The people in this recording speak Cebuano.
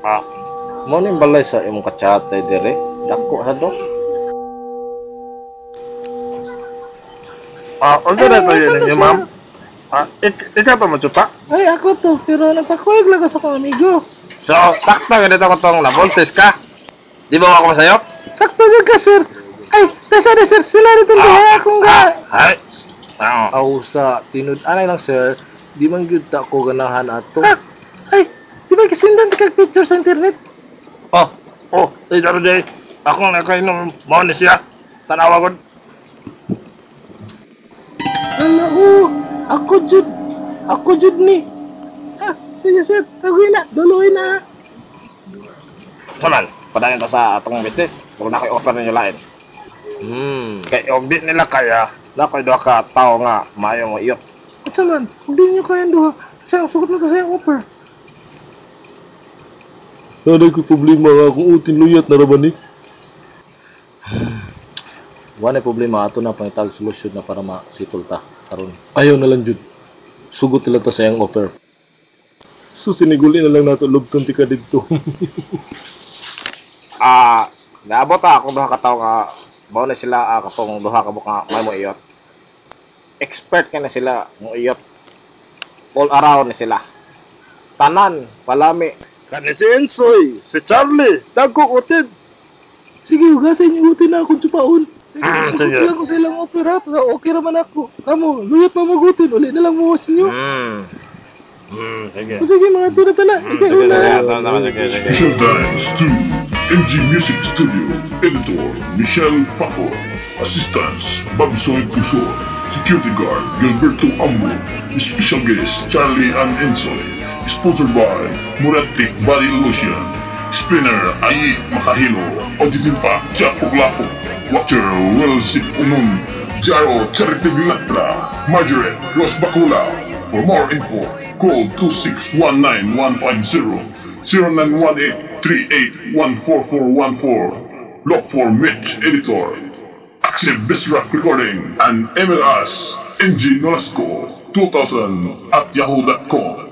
Ah, mao ning balay sa imong kachat diri. Dako sa do. Ah, unsa na to yun ninyo, ma'am? Ah, ikaw to mo tsupa? Ay, ako to, pero nagpakuyog lang ko sa akong amigo. So, sakto ganito ko tong nabultis ka. Di ba ako masayop? Sakto jud ka, sir. Ay, nasa na, sir. Sila nitong duha akong ga. Ay. Ah. Aw sa tinud anay lang, sir, di man gyud ta ko ganahan ato. Ah, ay, di ba kisindan kag picture sa internet? Oh, oh, eh, daro day. Ako na kayo nung mao ni siya. Tanawa gud. Ala, oh, ako jud. Ako jud ni. Ah, sige, sir. Tagoy na, duloy na. Saman, padayon ta sa atong business. Kung na ko'y offer ninyo lain. Kay og di nila kaya, na ko'y duha ka tawo nga maayo mo iyot. Unsa man, kung di niyo kayang duha, sa sugot na ta sa iyang offer. Nanay ko problema nga akong utin luyat na ra ba ni? Wala problema, ato na pangitag solusyon na para masitol ta karon. Ayaw na lang jud. Sugot nila ta sa iyang offer. So siniguli na lang nato lubton ti ka didto. Ah, naabot ta akong duha ka tawo nga mao na sila katong duha ka buka may mo iyot. Expert ka na sila mo iyot. All around na sila. Tanan, palami. Kani si Ensoy, si Charlie, dagko utin. Sige, hugasan niyo utin na akong tsupaon. Sige, sugot Sige. lang ko sa ilang offer ha. Okay raman ako. Kamo, luyot pa magutin. Uli na lang mo sa inyo. Sige. O sige, mga tuna tala. Ikaw Sige, una. sige, ato na, sige, sige. Special thanks to MG Music Studio, Editor Michelle Paco, Assistants Babsoy Tusor, Security Guard Gilberto Ambo, Special Guest Charlie and Ensoy, sponsored by Moretti Body Lotion, Spinner Ayi Makahilo, Auditing Pa Jack Puglapo, Watcher Will Sip Unun, Jaro Charity Latra, Margaret Rose Bakula. For more info, call 2619150 0918-38-14414. Look for Mitch Editor. Accept Bisrak Recording and email us ngnolasco2000@yahoo.com.